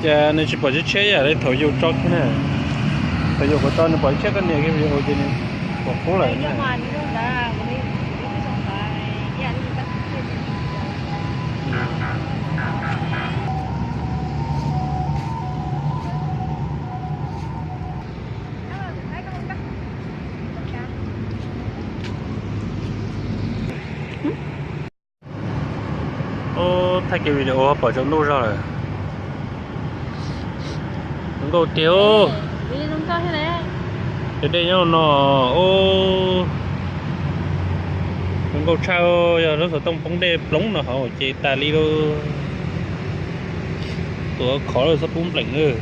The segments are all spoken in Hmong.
Ces nws tsis pom tsheb yam li thaum yus tso kiag na. Thaum yus kuv tso nws pom tsheb koj nias kiag video ces nws pom qub lawm na. Ub, thaij kiag video pom tsaus ntuj zog lawm. Zoo nkauj tiag. Cov dej nyob no, ub, zoo nkauj tshaj. Yog lub xov tooj poob dej ploov no hauv ces tas li lauj. Tuav khov lawm txhob pub npleem.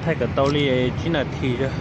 Thaij kom tau li tsib nas this.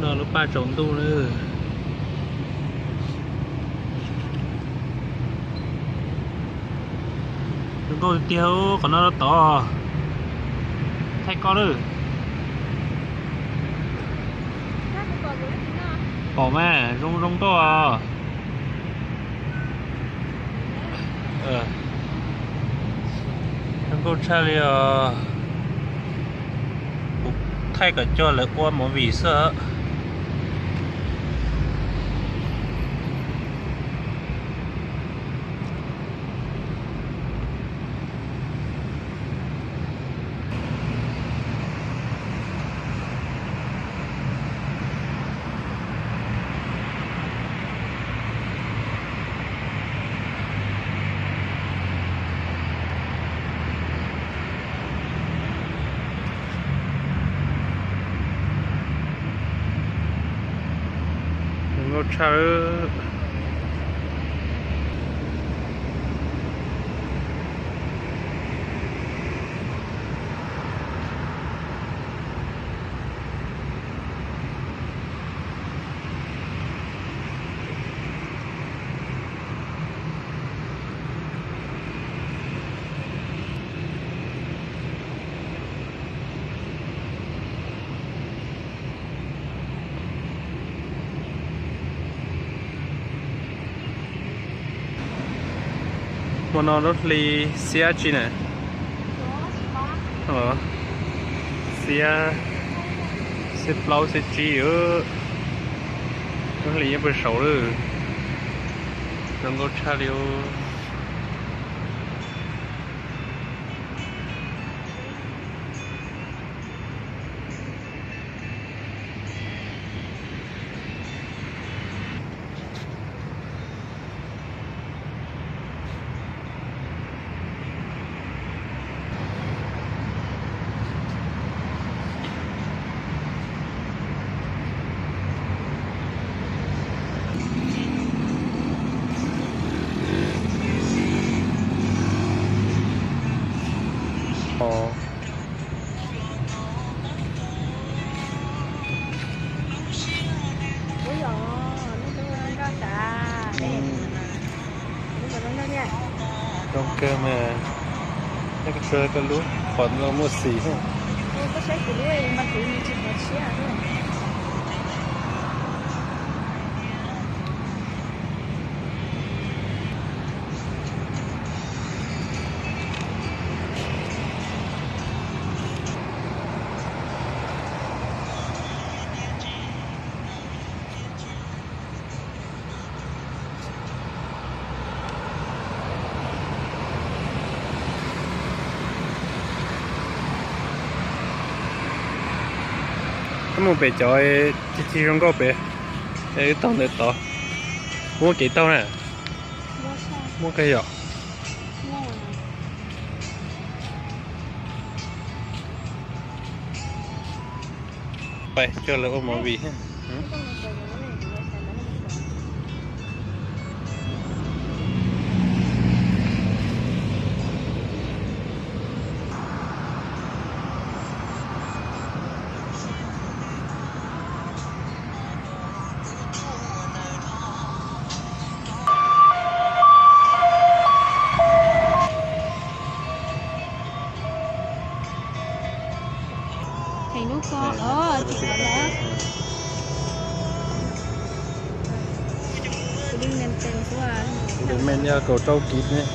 No lub paj tsaus ntuj na. Zoo nkauj tiag, qhov no tod. Thaij koj lawm. Pom mas zoo zoo nkauj os. Zoo nkauj tshaj li os. Kuv thaij kom cog lawv ua movie xwb. Zoo nkauj tshaj. Hmo no lub hli xiab tsi na? Xiab, xiab plaub xiab tsib. Lub hli nyob puag saud lawm. Zoo nkauj tshaj li. Zoo kawg mas, nej koj tsuas koj lub qhov no muaj xis. Mus pem cov txi txi zoo nkauj pem, wb taug ntawd tod. Muaj kev taug na? Muaj kawg yom. Pais coj lawv ua movie. Theem lub ko, o, tsis qhov los. Kuv li men xwb. Kuv li men yog kaum rau kib ne.